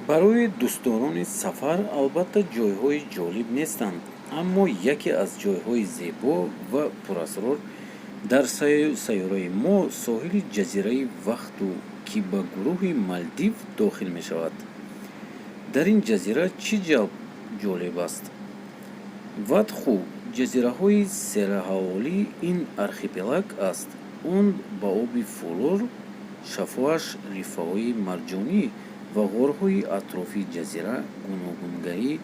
Барои дӯстдорони сафар, албатта, ҷойҳои ҷолиб нестанд, аммо яке аз ҷойҳои зебо ва пурасрор дар сайёраи мо соҳили ҷазираи Вахдӯ, ки ба гурӯҳи Малдив дохил мешавад. Дар ин ҷазира чӣ ҷолиб аст? Вадху ҷазираҳои сераҳолии ин архипелаг аст. Он ба оби фулор шаффофаш, рифаҳои марҷонӣ ва ғорҳои атрофи ҷазира, гуногунгарии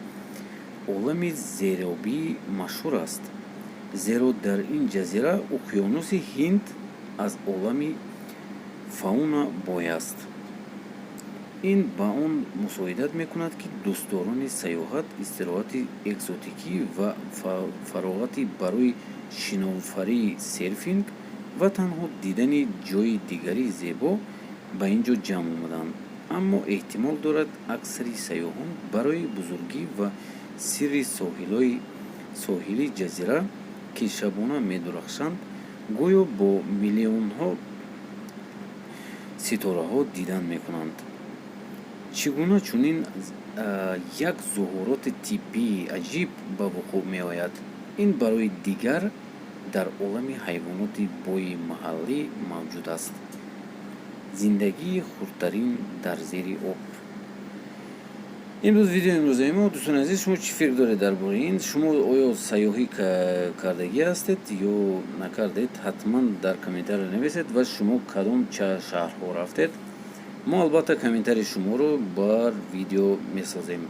олами зеробӣ машҳур аст, зеро дар ин ҷазира уқёнуси Ҳинд аз олами фауна бой аст. Ин ба он мусоидат мекунад, ки дӯстдорони сайёҳат, истироҳати экзотикӣ ва фароғатӣ барои шиноварӣ, серфинг ва танҳо дидани ҷойи дигари зебо ба ин ҷо ҷамъ омаданд. Аммо эҳтимол дорад, аксари сайёҳон барои бузургӣ ва сирри соҳили ҷазира, ки шабона медурахшанд, гӯё бо миллионҳо ситораҳо дидан мекунанд. Чӣ гуна чунин як зуҳуроти тиббии аҷиб ба вуқӯъ меояд? Ин барои дигар дар олами ҳайвоноти бои маҳаллӣ мавҷуд аст, зиндагии хурдтарин дар зери об. Ин буд видеои имрӯзаи мо, дӯстони азиз. Шумо чӣ фикр доред дар бораи ин? Шумо оё сайёҳӣ кардагӣ ҳастед ё накардед? Ҳатман дар комментария нависед ва шумо кадом шаҳрҳо рафтед. Мо, албатта, комментарии шуморо бар видео месозем.